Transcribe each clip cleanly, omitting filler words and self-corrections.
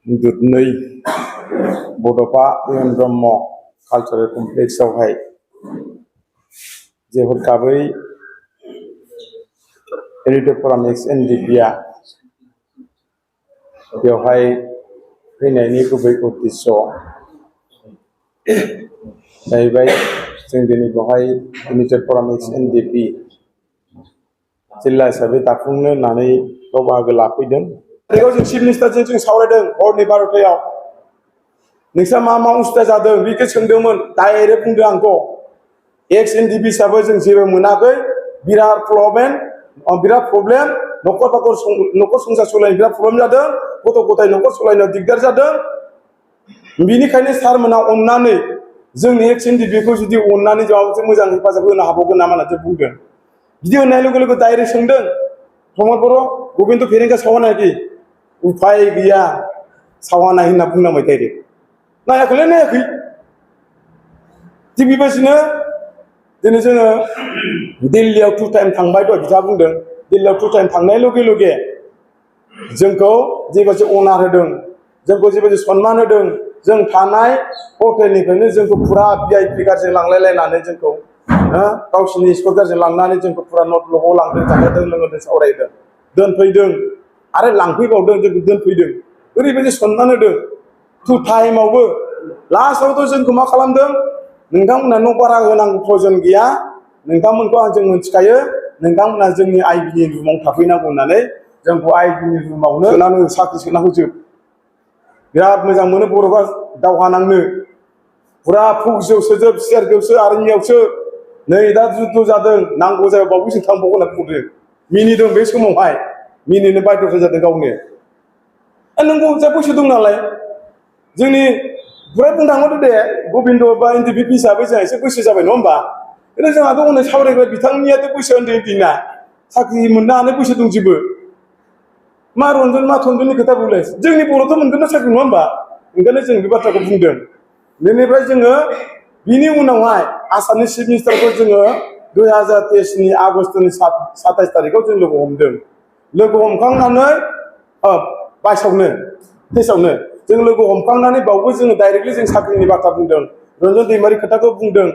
दुधनै बड'फा इउएन Brahma cultural कमप्लेक्सआवहाय जे हरखाबै editor फराम एक्स एनडिपिआ बेवहाय फैनायनि गुबै उद्देश्य जाहैबाय जों दिनै बेवहाय एडिटर फराम एक्स एनडिपि जिल्ला हिसाबै दाफुंनो होननानै बाहागो लाफैदों। जों चिफ मिनिस्टारजों जों सावरायदों हरनि 12टायाव नोंस्रा मा उसुबिदा जादों बेखौ सोंदोंमोन। डाइरेक्ट बुंदों आंखौ एक्स एनडिपि हिसाबै जों जेबो मोनाखै, बिराद प्रब्लेम न'खर संसार सालायनो बिराद प्रब्लेम जादों, गथ' गथाय न'खर सालायनो दिगदार जादों। बेनिखायनो सारमोना अननानै जोंनि एक्स एनडिपिखौ जुदि अननानै माबा मोनसे मोजां हेफाजाब होनो हाबावगोन नामा होननानै बुंदों। बिदि होननाय लोगो लोगो डाइरेक्ट सोंदों प्रमद बर' गोविंद फेरेंगा सावनाखि उफाय गैया सावनाय होनना बुंनांबाय डाइरेक्ट। नायाखैलै नायाखै। थिग बेबायदिनो दिनै जोङो दिल्लीयाव 2 टाइम थांबाय दहाय बिथाङा बुंदों। दिल्लीयाव 2 टाइम थांनाय लगे लगे जोंखौ जेबायदि अनार होदों, जोंखौ जेबायदि सन्मान होदों, जों थानाय हटेलनिफ्रायनो जोंखौ फुरा भिआइपि गारिजों लांलायलायनानै जोंखौ गावसिनि स्कुल गारिजों लांनानै जोंखौ फुरा नट ब्लकआव लांदों, जाहोदों लोंहोदों सावरायदों, दोनफैदों आरो लांफैबावदों, जोंखौ दोनफैदों। ओरैबायदि सन्मान होदों 2 टाइमावबो। लास्टआवथ' जोंखौ मा खालामदों, नोंथांमोना न' भारा होनांगौ प्रयजन गैया, नोंथांमोनखौ जों मिथिखायो, नोंथांमोना जोंनि आइबिनि रुमाव थाफैनांगौ होननानै जोंखौ आइबिनि रुमावनो सोनानै साख्रि सोना होजोब। बिराद मोजां मोनो बर'फ्रा दावहा नांनो, फुरा फौजियाव सोजोब, सिआरपिएफसो आर्मियावसो। नै दा जुद्ध जादों, नांगौ जायोबा बावैसो थांबावगोन होनना बुंदों। मिनिदों बे समावहाय, मिनिनो बायध' जादों गावनो। नोंगौ जा बैसो दं नालाय जोंनि बुंनो थाङोबाथ' दे गबिन्द बा एनडिपि हिसाबै जोंहा एसे बैसो जाबाय नङा होमबा। खिन्थु जोंहाथ' उन्दै सावरायग्रा बिथांनियाथ' बैसो उन्दै उन्दैना, साख्रि मोननो हानाय बैसो दंजोबो। मा रन्जन मा थन्जननि खोथा बुंलाय, जोंनि बर'थ' मोनगोन ना साख्रि नङा होमबा। ओंखायनो जों बे बाथ्राखौ बुंदों। बेनिफ्राय जोङो बिनि उनावहाय आसामनि चिफ मिनिस्टारखौ जोङो 2023 आगष्टनि 27 तारिखआव जों लोगो हमदों। लोगो हमखांनानै 22आवनो जों लोगो हमखांनानै बावबो जोङो डाइरेक्टलि जों साख्रिनि बाथ्रा बुंदों, रन्जन दैमारि खोथाखौ बुंदों,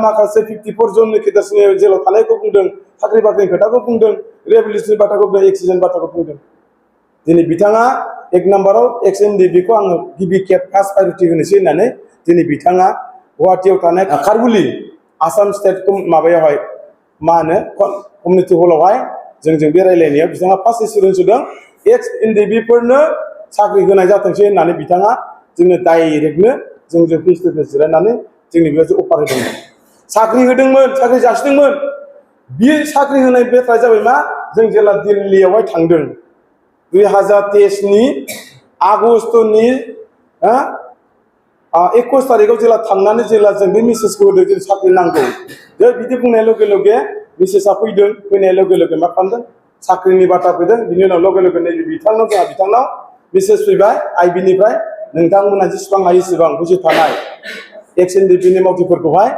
माखासे 54 जननि केटारसिनि जेलाव थानायखौ बुंदों, साख्रि बाख्रिनि खोथाखौ बुंदों, रिहेबिलिटेसननि बाथ्राखौ बुंदों, एक्सिडेन्ट बाथ्राखौ बुंदों। दिनै बिथाङा 1 नाम्बाराव एक्स एनडिपिखौ आङो गिबि खेब फार्स्ट प्रायरिटि होनोसै होननानै दिनै बिथाङा गुवाहाटियाव थानाय खारगुलि आसाम स्टेट माबायावहाय मा होनो कमिउनिटि हलावहाय जोंजों बे रायलायनायाव बिथाङा फार्स्ट एसुरेन्स होदों एक्स एनडिपिफोरनो साख्रि होनाय जाथोंसै होननानै बिथाङा जोंनो डाइरेक्टनो जोंजों फेस टु फेस जिरायनानै जोंनि बेयाव अफार होदोंमोन। साख्रि होदोंमोन, साख्रि जासिदोंमोन। बे साख्रि होनाय बाथ्राया जाबाय मा, जों जेला दिल्लीयावहाय थांदों 2023 आगष्टनि 21 तारिखआव जेला थांनानै जेला जों बे मेसेजखौ होदों जों साख्रि नांगौ, जे बिदि बुंनाय लगे लगे मेसेजआ फैदों। फैनाय लगे लगे मा खालामदों, साख्रिनि बाथ्रा फैदों। बिनि उनाव लगे लगे नैबे बिथांनाव मेसेज फैबाय आइबिनिफ्राय, नोंथांमोना जेसेबां हायो एसेबां बैसो थानाय एक्स एनडिपिनि मावथिफोरखौहाय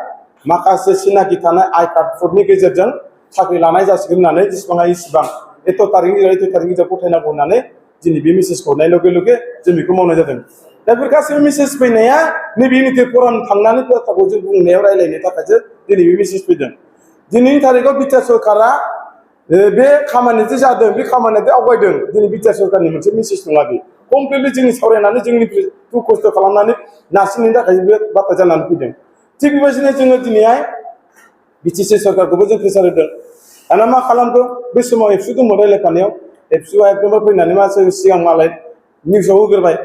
माखासे सिनाखि थानाय आइ कार्ड फ्रडनि गेजेरजों साख्रि लानाय जासिगोन होननानै जेसेबां हायो एसेबां एथ' तारिखनि गेजेराव गथायनांगौ होननानै दिनै बे मेसेजखौ हरनाय लगे लगे जों बेखौ मावनाय जादों। दा बेफोर गासैबो मेसेज फैनाया नैबे इउनिटेड फराम थांनानै बाथ्राखौ जों बुंनायाव रायलायनो थाखायसो दिनै बे मेसेज फैदों। दिनैनि तारिखआव बिटिआर सरकारा बे खामानिया जे जादों, बे खामानिया जे आवगायदों, दिनै बिटिआर सरकारनि मोनसे मेसेज नङा। बे कमप्लिटलि जोंनि सावरायनानै जोंनि दुखु खस्थ' खालामनानै नारसिननायनि थाखाय बे बाथ्रा जानानै फैदों। थिग बेबायदिनो जोङो दिनैहाय बिटिसि सरकारखौबो जों प्रेसार होदों। दाना मा खालामखो, बे समाव एबसु दंमोन रायलायफानायाव, एबसुआ एकदमबारे फैनानै मा सिगां मालाय निउसाव होग्रोबाय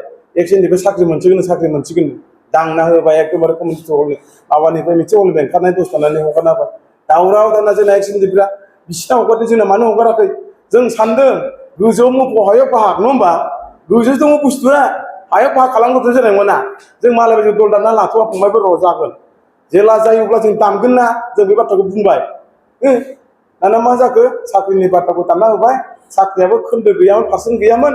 एक्स एनडिपि साख्रि मोनसिगोन दांना होबाय एकदमबारे कमिउनिटि हलनि माबानिफ्राय मोनसे हलनिफ्राय ओंखारनाय 10 थानानै हगारना होबाय। दावराव दाना जोंना एक्स एनडिपिआ बिसिना हगारदों, जोंना मानो हगाराखै। जों सानदों गोजौआव मोफौ हायाव बाहाग नङा होमबा, गोजौआव दङ बुस्थुआ हायाव बाहाग खालामग्रोथ' जानाय नङा। जों मालायबायदि दल दानना लाथ'वा फंबायबो र' जागोन, जेला जायो अब्ला जों दामगोन ना, जों बे बाथ्राखौ बुंबाय। दाना मा जाखो, साख्रिनि बाथ्राखौ दानना होबाय। साख्रियाबो खोन्दो गैयामोन, पारसेन्ट गैयामोन।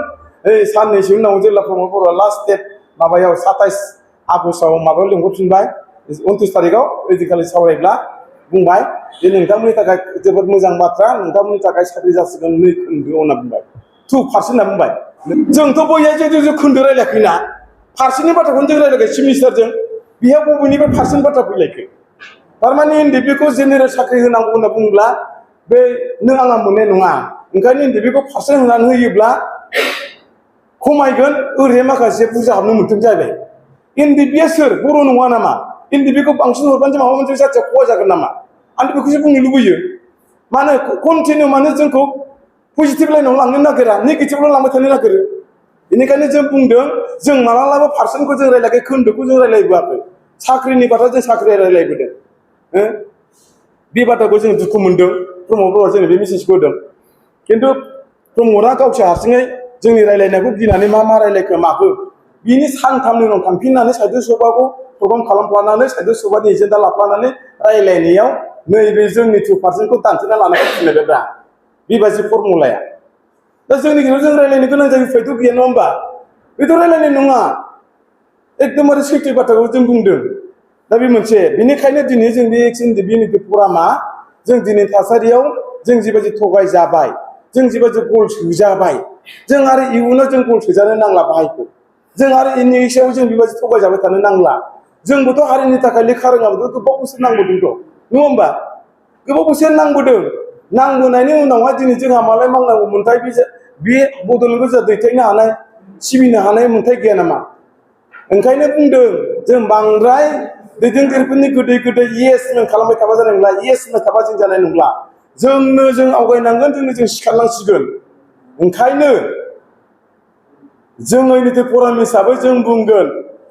साननैसो उनाव जेला प्रमद बर'आ लास्ट डेट माबायाव 27 आगष्टआव माबायाव लिंहरफिनबाय 29 तारिखआव ओइदिनखालि सावरायब्ला बुंबाय जे नोंथांमोननि थाखाय जोबोद मोजां बाथ्रा, नोंथांमोननि थाखाय साख्रि जासिगोन 2 खोन्दोआव होनना बुंबाय, 2% होनना बुंबाय। जोंथ' बयहा जों खोन्दो रायलायाखैना फारसेनि बाथ्राखौनो जों रायलायबाय चिफ मिनिस्टारजों बेहा बबेनिफ्राय फारसेनि बाथ्रा फैलायखो थारमाने एनडिपिखौ जेनेरेल साख्रि होनांगौ होनना बुङोब्ला बे नों आंहा मोननाय नङा ओंखायनो एनडिपिखौ पारसेन्ट होनानै होयोब्ला खमायगोन ओरैहाय माखासे बुरजा हाबनो मोन्थों जाहैबाय एनडिपिआ सोर बर' नङा नामा एनडिपिखौ बांसिन हरबानो माबा मोनसे जाथिया खहा जागोन नामा आं बेखौसो बुंनो लुबैयो मानो कन्टिनिउ मानो जोंखौ पजिटिभ लाइनाव लांनो नागिरा नेगेटिभल' लांबाय थानो नागिरो बेनिखायनो जों बुंदों जों मालाबाबो पारसेन्टखौ जों रायलायाखै खोन्दोखौ जों रायलायबोआखै साख्रिनि बाथ्रा जों साख्रि रायलायबोदों बे बाथ्राखौ जों दुखु मोनदों प्रमद बर'आ जोंनो बे मेसेजखौ होदों खिन्थु प्रमदआ गावसो हारसिङै जोंनि रायलायनायखौ गिनानै मा रायलायखो माखो बिनि सानथामनि उनाव थांफिननानै साहित्य सभाखौ प्रग्राम खालामफ्लानानै साहित्य सभानि एजेन्डा लाफ्लानानै रायलायनायाव नैबे जोंनि 2% दानथेना लानायखौ फिनलायबायब्रा बेबायदि फर्मुलाया दा जोंनि गेजेराव जों रायलायनो गोनां जायो उफायथ' गैया नङा होमबा बेथ' रायलायनाय नङा एकदमबारे सैथो बाथ्राखौ जों बुंदों दा बे मोनसे बेनिखायनो दिनै जों बे एनडिपि फरामा जों दिनै थासारियाव जों जिबायदि थगायजाबाय जों जिबायदि गल सोजाबाय जों आरो इयुनाव जों गल सोजानो नांला बाहायखौ जों आरो इनि सायाव जों बेबायदि थगायजाबाय थानो नांला जोंबोथ' हारिनि थाखाय लेखा रोङाबोथ' गोबाव बोसोर नांबोदोंथ' नङा होमबा गोबाव बोसोर नांबोदों नांबोनायनि उनावहाय दिनै जोंहा मालाय मावनांगौ मोन्थाय बे बड'लेण्डखौ जों दैथायनो हानाय सिबिनो हानाय मोन्थाय गैया नामा ओंखायनो बुंदों जों बांद्राय दैदेनगिरिफोरनि गोदै येसमेन खालामबाय थाबा जानाय नंला येसमेन थाबा जों जानाय नंला जोंनो जों आवगायनांगोन जों सिखारनांसिगोन ओंखायनो जों इउनिटि फराम हिसाबै जों बुंगोन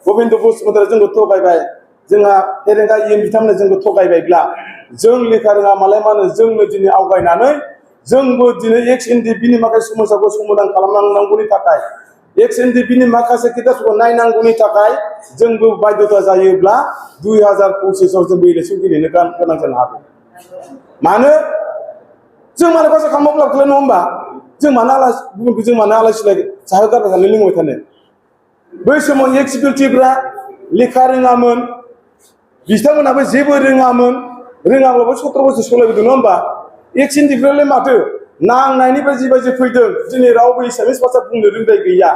गबिन्द बसुमतारी जोंखौ थगायबाय जोंहा फेरेंगा इएम बिथांमोना जोंखौ थगायबायब्ला जों लेखा रोङा मालाय मा होनो जोंनो दिनै आवगायनानै जोंबो दिनै एक्स एनडिपिनि माखासे समस्याखौ समाधान खालामनांगौनि थाखाय एक्स एनडिपिनि माखासे खोथाफोरखौ नायनांगौनि थाखाय जोंबो बाध्यता जायोब्ला 2025 जोंबो इलेक्सन गेलेनो गोनां जानो हागौ मानो जों मानो खस्थ' खालामोब्ला नङा होमबा जों मानो आलाय सिलाय जाहोगारबाय थानो लोंबाय थानो बै समाव एक्सिकिउटिभफ्रा लेखा रोङामोन बिथांमोनाबो जेबो रोङाब्लाबो 17 बोसोर सलायबोदों नङा होमबा एक्स एनडिपिआलाय माथो नांनायनिफ्राय जिबायदि फैदों दिनै रावबो एसामिस भाषा बुंनो रोंनाय गैया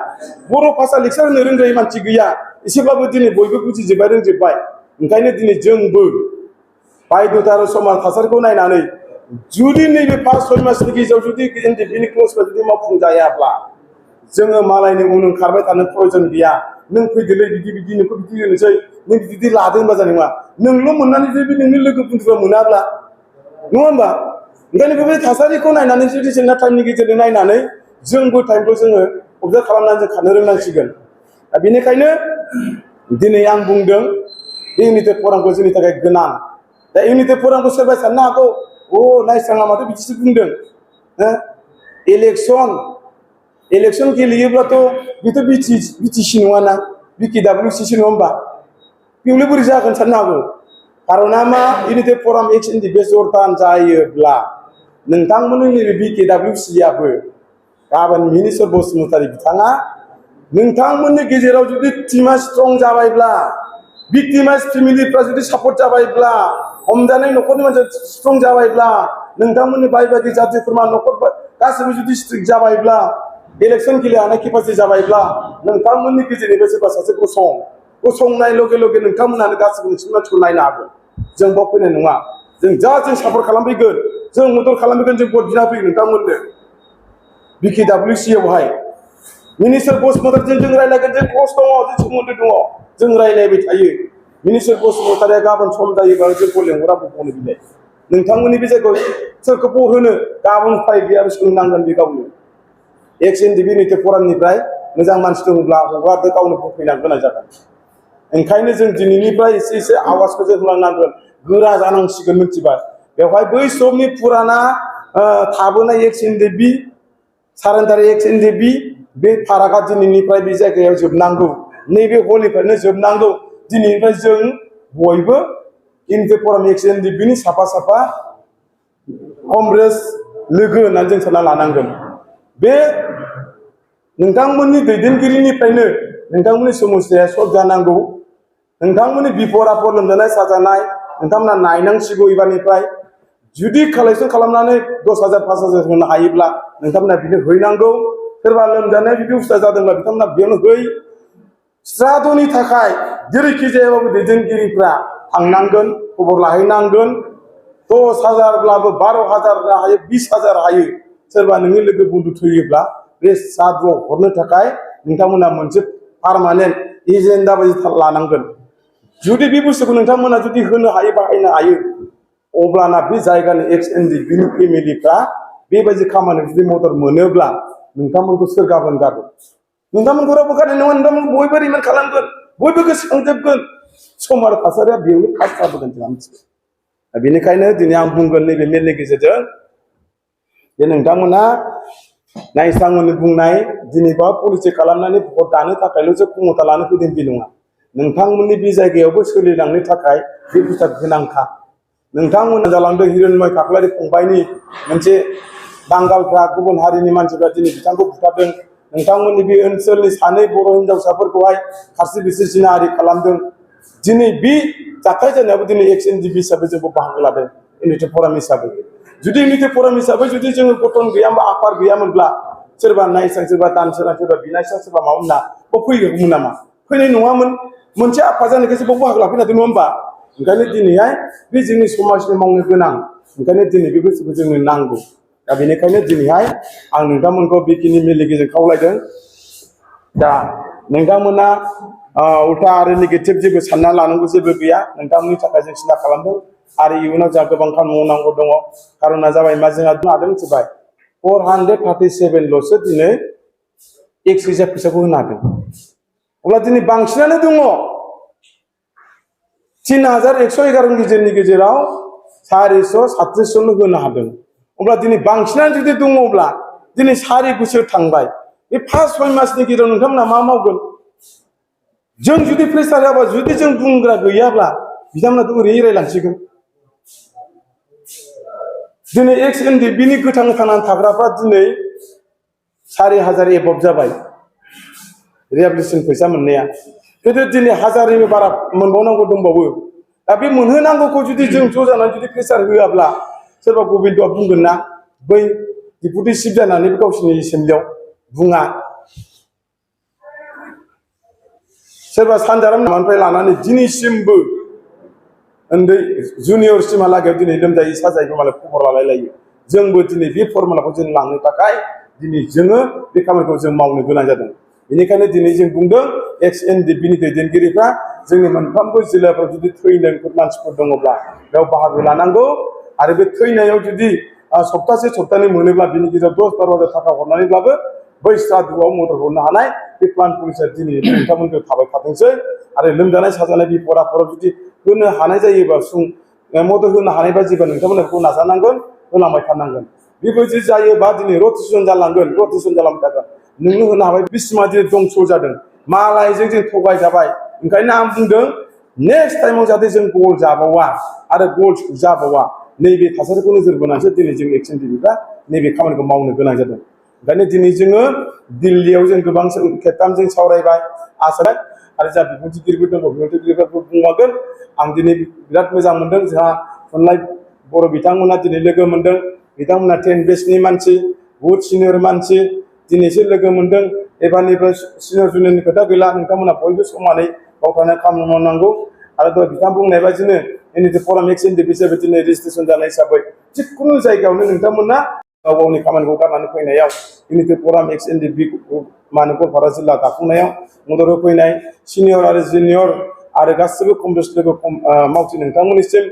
बर' भाषा लेक्सार होनो रोंनाय मानसि गैया एसेब्लाबो दिनै बयबो बुजिजोब्बाय रोंजोब्बाय ओंखायनो दिनै जोंबो बायध'ता आरो समान थासारिखौ नायनानै जुदि नैबे 5-6 मासनि गेजेराव जुदि एनडिपिनि क्लसफ्रा जुदि मावफुंजायाब्ला जोङो मालायनि उन खारबाय थानो प्रयजन गैया नों फैदोलै बिदि नोंखौ बिदि होनोसै नों बिदि लादों होनबा जानाय नङा नोंल' मोननानै जुदि नोंनि लोगो बुंद्रा मोनाब्ला नङा होमबा ओंखायनो बेबायदि थासारिखौ नायनानै जुदि जेंना टाइमनि गेजेरजों नायनानै जोंबो टाइमखौ जोङो अबजार्भ खालामनानै जों खारनो रोंनांसिगोन दा बेनिखायनो दिनै आं बुंदों बे इउनिटि फरामखौ जोंनि थाखाय गोनां दा इउनिटि फरामखौ सोरबा साननो हागौ नायस्राङा माथो बिदिसो बुंदों इलेक्सन गेलेयोब्लाथ' बेथ' बिटिसि नङाना बिकेडब्लिउसिसि नङा होमबा बेवलाय बोरै जागोन साननो हागौ खारना मा इउनिटि फराम एक्स एनडिपि जरदान जायोब्ला नोंथांमोननि नैबे बिकेडब्लिउसियाबो गाबोन मिनिस्टार बसुमतारी बिथाङा नोंथांमोननि गेजेराव जुदि टिमा स्ट्रं जाबायब्ला भिक्टिमाइज फेमिलिफ्रा जुदि सापर्ट जाबायब्ला हमजानाय न'खरनि मानसिया स्ट्रं जाबायब्ला नोंथांमोननि बाय बागि जाथि खुरमा न'खर गासैबो जुदि स्ट्रिक्ट जाबायब्ला इलेक्सन गेलेनो हानाय केपासिटि जाबायब्ला नोंथांमोननि गेजेरनिफ्राय सोरबा सासे गसंनाय लगे लगे नोंथांमोनानो गासैबो नोंसोरनि मानसिखौ नायनो हागोन जों बाव फैनाय नङा जों सापर्ट खालामफैगोन जों मदद खालामफैगोन जों भट बिना फैगोन नोंथांमोननो बिकेडब्लिउसियावहाय मिनिस्टार बसुमतारीजों जों रायलायगोन जों क्लस दङ जों सोमोन्दो दङ जों रायलायबाय थायो मिनिस्टार बसुमतारीया गाबोन सम जायोबा जोंखौ लेंहरा बख'नो बिलाय नोंथांमोननि बे जायगायाव सोरखौ भट होनो गाबोन फाय गैया सोंनांगोन बे गावनो एक्स एनडिपि इउनिटि फरामनिफ्राय मोजां मानसि दङब्ला हगारदो गावनो फैनांगोन गोनां जागोन ओंखायनो जों दिनैनिफ्राय एसे आवाजखौ जों होलांनांगोन गोरा जानांसिगोन मिथिबाय बेवहाय बै समनि फुराना थाबोनाय एक्स एनडिपि सारेन्डार एक्स एनडिपि बे फारागा दिनैनिफ्राय बे जायगायाव जोबनांगौ नैबे हलनिफ्रायनो जोबनांगौ दिनैनिफ्राय जों बयबो इउनिटि फराम एक्स एनडिपिनि साफा कमरेज लोगो होननानै जों सानना लानांगोन बे नोंथांमोननि दैदेनगिरिनिफ्रायनो नोंथांमोननि समस्याया सल्भ जानांगौ नोंथांमोननि बिफद आफद लोमजानाय साजानाय नोंथांमोना नायनांसिगौ एबारनिफ्राय जुदि कालेक्सन खालामनानै 10,000 5,000 होनो हायोब्ला नोंथांमोना बिनो हैनांगौ सोरबा लोमजानाय जुदि उसुबिदा जादोंब्ला बिथांमोना बेयावनो बै स्वदwनि थाखाय जेरैखि जायाबाबो दैदेनगिरिफ्रा थांनांगोन खबर लाहैनांगोन 10,000ब्लाबो 12,000 हायो 20,000 हायो सोरबा नोंनि लोगो बन्धु थैयोब्ला बे स्वदwआव हरनो थाखाय नोंथांमोना मोनसे पार्मानेन्ट एजेन्डा बायदि लानांगोन जुदि बे बुस्थुखौ नोंथांमोना जुदि होनो हायो बाहायनो हायो अब्लाना बे जायगानि एक्स-एन-डि बिनि फेमिलिफ्रा बेबायदि खामानियाव जुदि मदद मोनोब्ला नोंथांमोनखौ सोर गाबोन गारगोन नोंथांमोनखौ रावबो गारनाय नङा नोंथांमोनखौ बयबो रिमेन्ड खालामगोन बयबो गोसोखांजोबगोन सम आरो थासारिया बेयावनो पास जाबोगोन जोंहा मिथिबाय दा बेनिखायनो दिनै आं बुंगोन नैबे मेलनि गेजेरजों जे नोंथांमोना नायस्रांनो बुंनाय दिनैबा पलिसि खालामनानै भट दानो थाखायल' जे क्षमता लानो फैदों बे नङा नोंथांमोननि बे जायगायावबो सोलिलांनो थाखाय बे बुस्थुआ गोनांखा नोंथांमोना जालांदों हिरण्मय खाख्लारि फंबायनि मोनसे बांगालफ्रा गुबुन हारिनि मानसिफ्रा दिनै बिथांखौ बुथारदों नोंथांमोननि बे ओनसोलनि सानै बर' हिनजावसाफोरखौहाय खारसि बिसि जिनाहारि खालामदों दिनै बे जाथाय जानायावबो दिनै एक्स-एन-डि हिसाबै जोंबो बाहागो लादों इउनिटि फराम हिसाबै जुदि इउनिटि फराम हिसाबै जुदि जोङो गठन गैयामोनबा आफाद गैयामोनब्ला सोरबा नायस्रां सोरबा दानसोरां सोरबा बिनायस्रां सोरबा माबा मोना फैगौमोन नामा फैनाय नङामोन मोनसे आफाद जानायखायसो बाव बाहागो लाफैनो हादों नङा होमबा ओंखायनो दिनैहाय बे जोंनि समाजनि मावनो गोनां ओंखायनो दिनै बे बुस्थुखौ जोंनो नांगौ दा बेनिखायनो दिनैहाय आं नोंथांमोनखौ बेखिनि मेलनि गेजेरजों खावलायदों दा नोंथांमोना उल्था आरो नेगेटिभ जेबो सानना लानांगौ जेबो गैया नोंथांमोननि थाखाय जों सिन्था खालामदों आरो इयुनाव जोंहा गोबां खामानि मावनांगौ दङ खारना जाबाय मा जोंहा हादों मिथिबाय 437ल'सो दिनै एक्स रिजार्भ फैसाखौ होनो हादों अब्ला दिनै बांसिनानो दङ 3,111 नि गेजेराव 437 होनो हादों अब्ला दिनै बांसिनानो जुदि दङब्ला दिनै 4 बोसोर थांबाय बे 5-6 मासनि गेजेराव नोंथांमोना मा मावगोन जों जुदि प्रेसार होआबा जुदि जों बुंग्रा गैयाब्ला बिथांमोनाथ' ओरैनो रायलांसिगोन दिनै एक्स-एन-डि बिनि गोथां थांनानै थाग्राफ्रा दिनै 4,000 एबभ जाबाय रिहेबिलिटेसन फैसा मोननाया खिन्थु दिनै 1,000नि बारा मोनबावनांगौ दंबावो दा बे मोनहोनांगौखौ जुदि जों ज' जानानै जुदि प्रेसार होआब्ला सोरबा गबिन्दआ बुंगोन ना बै डिपुटि चिफ जानानैबो गावसिनि एसेम्बलियाव बुङा सोरबा सानजाराम नामानिफ्राय लानानै दिनैसिमबो उन्दै जुनियरसिमहालागै दिनै लोमजायै साजायै मालाय खबर लालायलायो जोंबो दिनै बे फर्मुलाखौ जों लांनो थाखाय दिनै जोङो बे खामानिखौ जों मावनो गोनां जादों बेनिखायनो दिनै जों बुंदों एक्स-एन-डि बिनि दैदेनगिरिफ्रा जोंनि मोनफ्रोमबो जिल्लाफ्राव जुदि थैनाय मानसिफोर दङब्ला बेयाव बाहागो लानांगौ आरो बे थैनायाव जुदि सप्तासे सप्तानै मोनोब्ला बिनि गेजेराव 10-12,000 थाखा हरनानैब्लाबो बै स्वदwआव मदद हरनो हानाय बे प्लान पलिसिया दिनै नोंथांमोनखौ थाबाय थाथोंसै आरो लोमजानाय साजानाय बिपद आफोदाव जुदि होनो हानाय जायोबा मदद होनो हानाय बायदिबा नोंथांमोना बेखौ नाजानांगोन होलांबाय थानांगोन बेबायदि जायोबा दिनै रटेसन जालांगोन रटेसन जालांबाय थागोन नोंनो होनो हाबाय बिसिमा दिनै दंस' जादों मालायजों जों थगायजाबाय ओंखायनो आं बुंदों नेक्स्ट टाइमाव जाहाथे जों गल जाबावा आरो गल जाबावा नैबे थासारिखौ नोजोर बोनानैसो दिनै जों एक्स-एन-डिफ्रा नैबे खामानिखौ मावनो गोनां जादों ओंखायनो दिनै जोङो दिल्लीयाव जों गोबां खेबथाम जों सावरायबाय आसाम आरो जा बिबुंथिगिरिफोर दङ बिबुंथिगिरिफोरखौ बुंबावगोन आं दिनै बिराद मोजां मोनदों जोंहा हwnbai बर' बिथांमोना दिनै लोगो मोनदों बिथांमोना 10 बेचनि मानसि बुहुत सिनियर मानसि दिनैसो लोगो मोनदों एबारनिफ्राय सिनियर जुनियरनि खोथा गैला नोंथांमोना बयबो समानै गावथारनाय खामानि मावनांगौ आरो दहाय बिथां बुंनाय बायदिनो इउनिटि फराम एक्स-एन-डि हिसाबै दिनै रेजिस्ट्रेसन जानाय हिसाबै जिखुनु जायगायावनो नोंथांमोना गाव गावनि खामानिखौ गारनानै फैनायाव इउनिटि फराम एक्स-एन-डि माने गवालपारा जिल्ला दाफुंनायाव मदद होफैनाय सिनियर आरो जुनियर आरो गासिबो कमरेड लोगो मावथि नोंथांमोननिसिम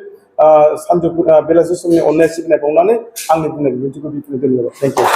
सानजौफु बेलासि समनि अननाय सिबिनाय बावनानै आंनि बुंनाय बिबुंथिखौ बेखिनि दोनबाय थेंक इउ